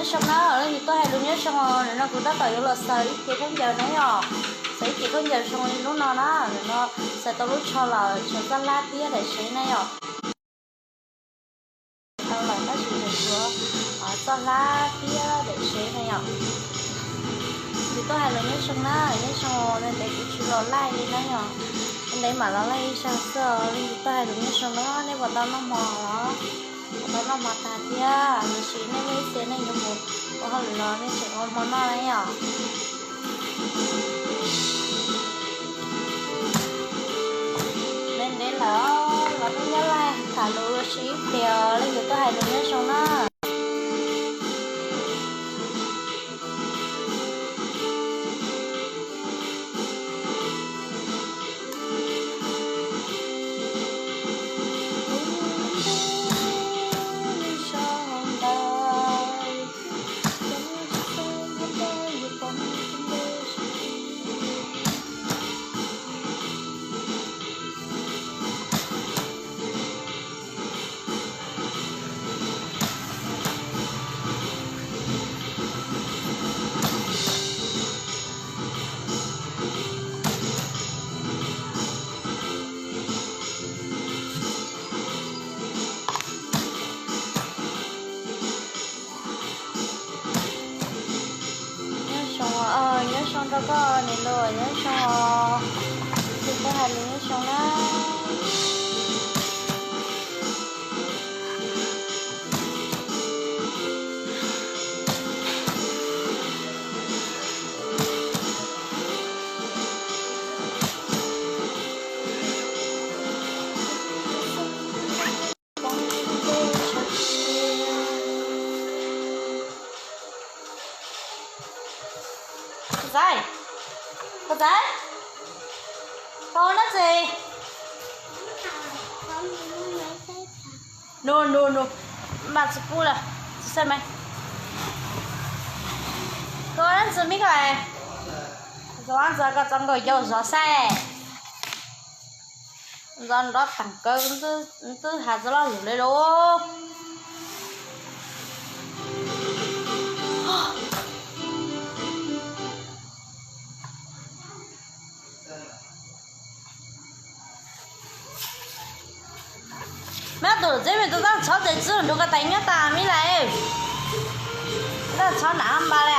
Zoo na, leej twg tuaj hais lus nyob zoo, nim no kuv tab tom yuav los xaws ib ce khaub ncaws na yom. Xaws ib ce khaub ncaws zoo li lub no na, nim no xaws tau lub tsho lawm, tshuav txoj hlab thiab daim sev na yom. Tau lawm tab sis tshuav txoj hlab thiab daim sev na yom. Leej twg tuaj hais lus nyob zoo na, nyob zoo, ntev kuv tsis los live li na yom. Ntev mam los live ib zaug xwb, leej twg tuaj hais lus nyob zoo na, nej puas tau noj hmo los? Puas tau noj hmo tag thiab, los sis nej muaj ib txhia nej yuav mus ua hauj lwm los nej tseem ua hmo noj na yom. Ntev ntev lawm, los peb nyob live tham lus ua si ib pliag, leej twg tuaj hais lus nyob zoo na. Nyob zoo, nyob zoo rau koj niam lus, nyob zoo os. Tus koj hais lus nyob zoo na. Koj txawj, koj txawj, koj ua dab tsi? Nus nus nus, mas tsis pub lawm, tsis xav mas. Koj ua dab tsi mib koj? Ntxov ntxov koj txov nkaus yau zov saib. Ntxov nrov tag kawg, twb has txog lo lus li lauj. Meb tus txiv me tus tab txhob tes txwb nrug ko tais nyob tas mib lais. Tab txhob nam npa li.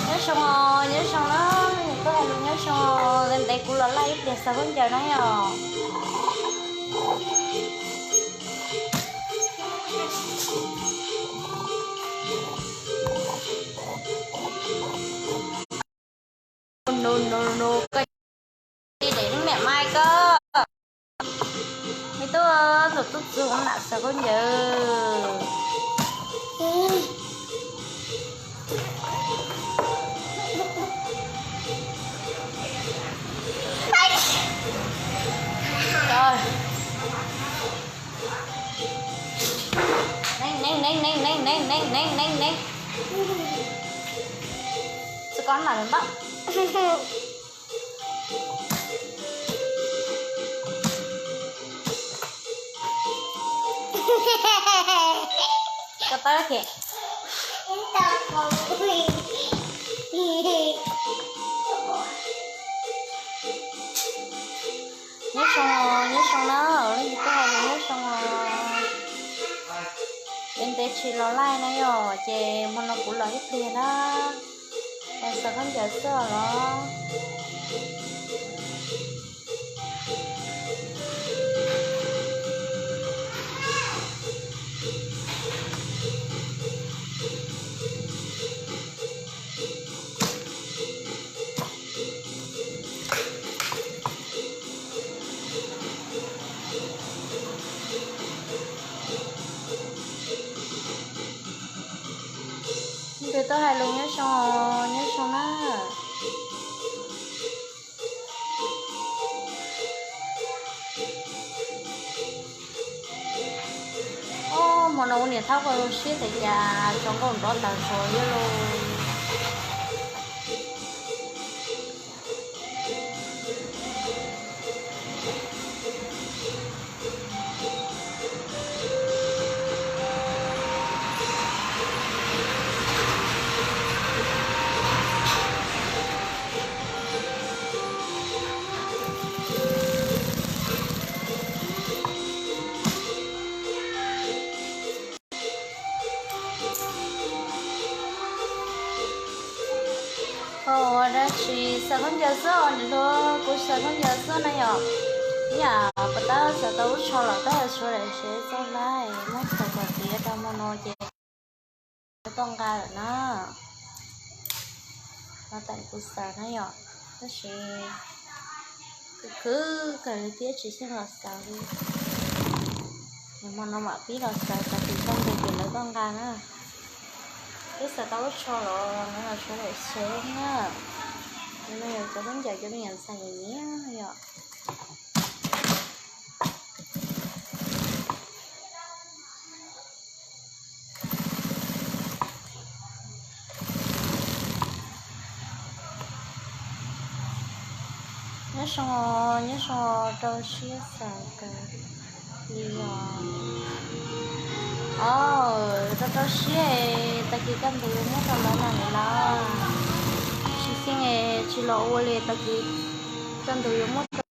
Nyob zoo, nyob zoo na, koj hais lus nyob zoo, ntev kuv los laij ib pliag xaws khaub ncaws na yom. Nus nus nus, koj cia li daim niam mais koj. Me tub, tus tub txwv ua nam xaws khaub ncaws. Neeb neeb neeb neeb neeb neeb neeb neeb neeb. Txi koj nam npab. Koj tawb kiag. Nyob zoo, nyob zoo na, leej twg tuaj hais lus nyob zoo os. Ces ntev tsis los laij na yom, ces hmo no kuv los ib pliag na. Xaws khaub ncaws xwb os los. Leej twg tuaj hais lus nyob zoo, nyob zoo na. Ob, hmo no ua niam thaub koj zoo siab tas cas tsov nkauj nrov tawm saum yawg lauj. Ua dab tsi xaws khaub ncaws xwb os niam hluas, kuv xaws khaub ncaws xwb na yom. Ib yam puas tab xaws tau lub tsho los tab yog tshuav daim sev txoj hlab muab txaws kom tiav rau hmo no ces tau nqa lawm na. Los tam kuv xaws na yom, tab sis khwv khwv kawg li thiab tsis xyeej los xaws li. Hmo no mam pib los xaws, xaws tim tag ntua ces lawv tau nqa na. Twb xaws tau lub tsho los no los tshuav daim sev na. No yog cov khaub ncaws cov me nyuam ntxhais nyiam nyiam yom. Nyob zoo, nyob zoo, rau siab xaws kawg li os. Os, rau rau siab, tag kis kaj ntug yuav muab rau lawv na niam laus. Tsis xyeej tsis los ua li, tag kis kaj ntug yuav muab rau,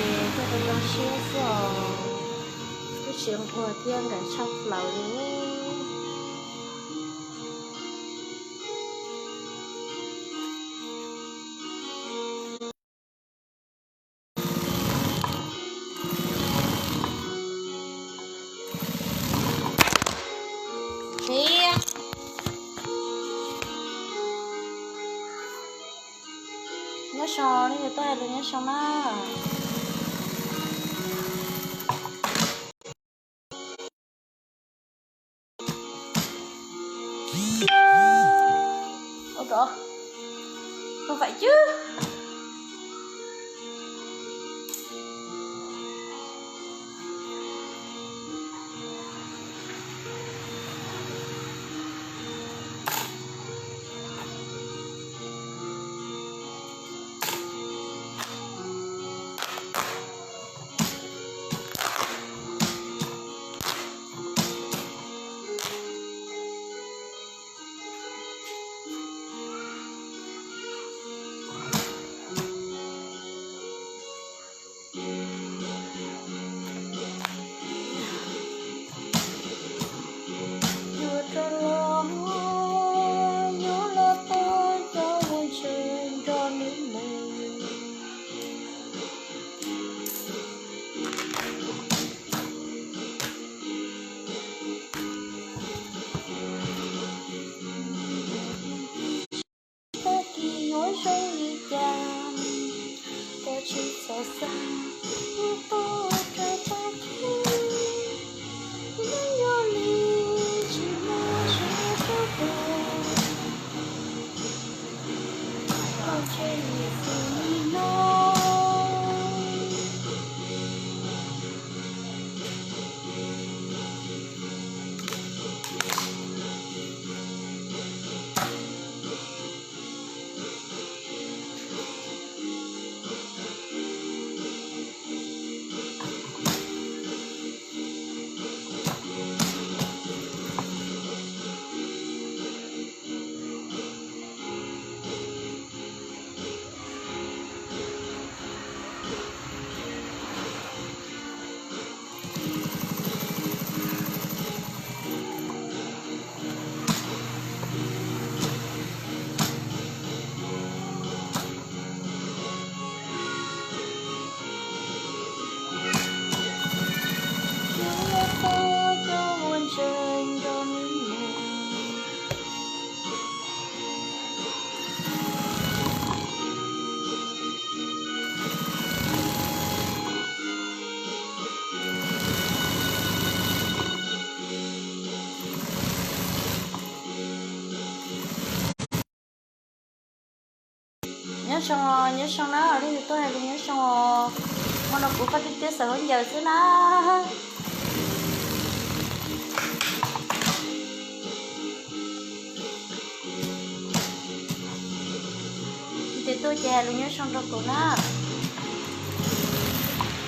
ces tuaj rau rau siab xwb os. Lub siab nquag thiab nkawd tshaj plaws li. Nyob zoo, nej yuav tuaj hais lus nyob zoo na. Ua kom, không phải chứ. Yuav rov los, yuav los tos cov uas ntshe nrog nws mus. Tag kis yuav zoo li cas, koj tsis txhob xav, wb tuaj rau tag kis, neb yog li tsis muaj siab txog tus, koj tseg li xwb no. Nyob zoo, nyob zoo na, leej twg tuaj hais lus nyob zoo os. Hmo no kuv faj tiag tiag xaws khaub ncaws xwb na. Leej twg tuaj ces hais lus nyob zoo rau kuv na.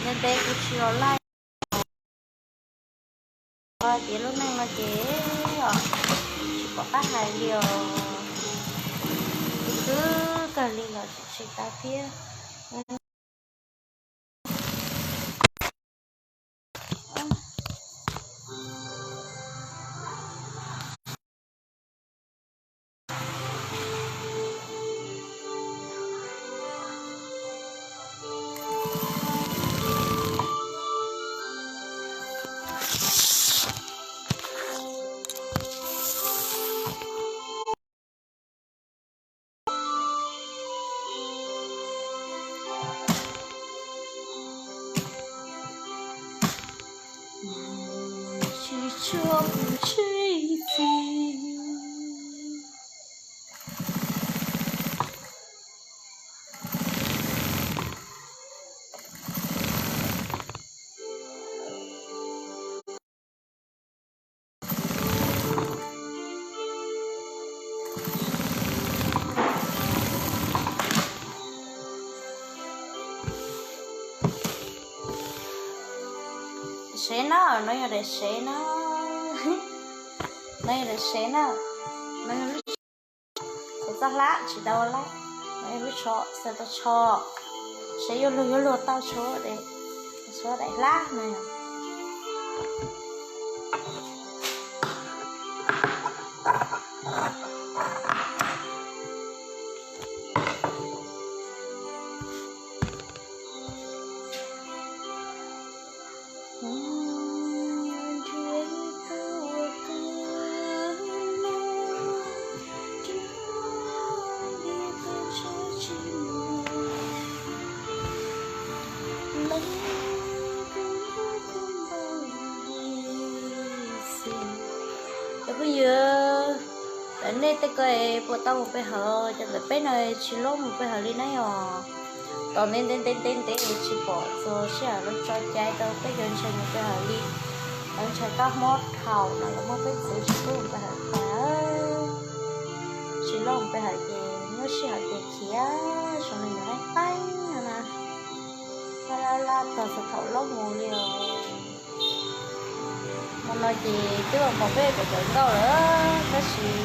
Ntev ntev kuv tsis los live. Tias lub neej no ces tsis pom qab hais li os. Khwv khwv kawg li los tsis tau thiab. Rua kuv tshwj txim. Seb na, no yog daim seb na. No yog daim seb na. No yog lub txhob txaj hlab tsis tau lab. No yog lub tsho, xaws tau tsho. Seb yuav luag yuav luag tau tsho de, tsho daim hlab no. Cov phooj ywg, lawv nej tej ko puas tau mus pe hawm, cov ntawm peb no tsis loj mus pe hawm li na yom. Tos ntev ntev ntev ntev ntev tsis pom txog sij hawm lawv tso cai rau peb cov ntxhais mus pe hawm li. Lawv ntxhais kab mob thaum no lawv muab peb txwv tsis pub mus pe hawm tas. Tsis loj mus pe hawm ces nyuaj sij hawm ces khiav, sawv nws nyuam qeeb qeeb no na. Laj laj laj txog txog thaum loj mus li os. Hmo no ces twb pom peb pom cov nkauj lawm tab sis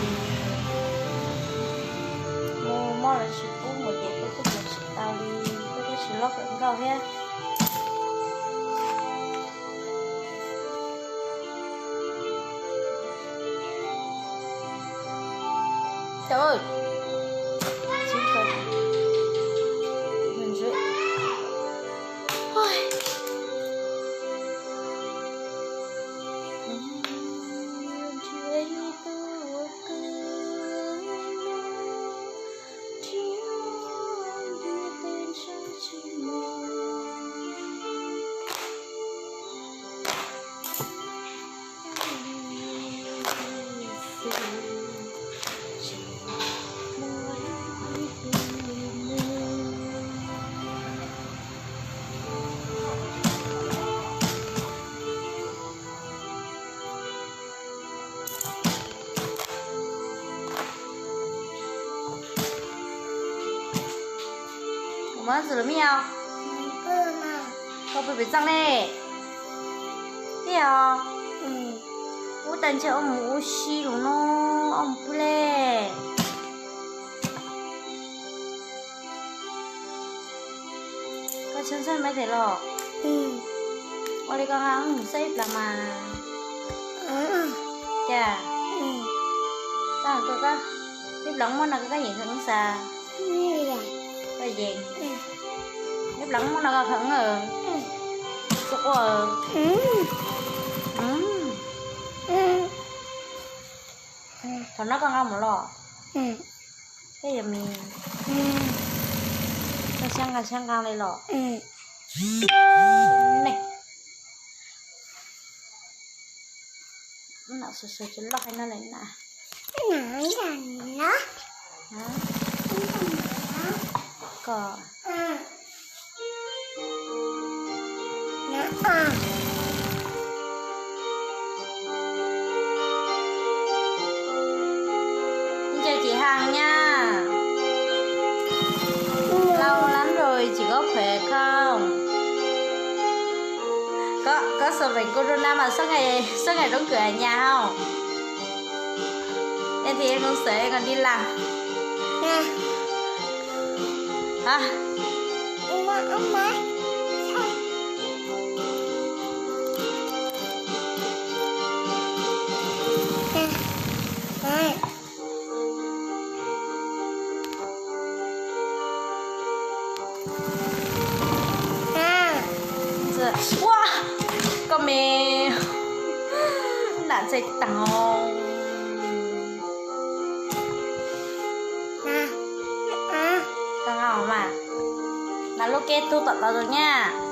mus mob lawv tsis pub mus ces peb kuj mus tsis tau li, peb kuj tsis loj cov nkauj thiab. Ua mob ntxwv lawm me os. Koj pw pem txaj ne. Thiab os. Ub, tag ntshe ob mus ua si lus no, ob mus pw le. Koj txhob ntxhab me tes los. Ua li koj nqa mus xwb ib plag mas. Cas, ib plag muaj no koj yeem khaws xav. Koj yeem. Ib plag muaj no koj khaws. Txhob quaj. Thaum no koj nqa mus los. Tej yog mis, koj xyab nqa xyab nqa li los. Ne, nam sawv sawv tsis loj hais no lawm na. Koj Ncaws ces hais nyab, lau lab nrog tsis koj phem khau. Koj xav peem kuv rau na mas xab ngaim roob kws nyas hauj. Ej thiaj zoo xav nkaus li las. Ua, koj me nam ntxhais tag. Koj nqa mas, nas lub keb tug tom tod tus nyab.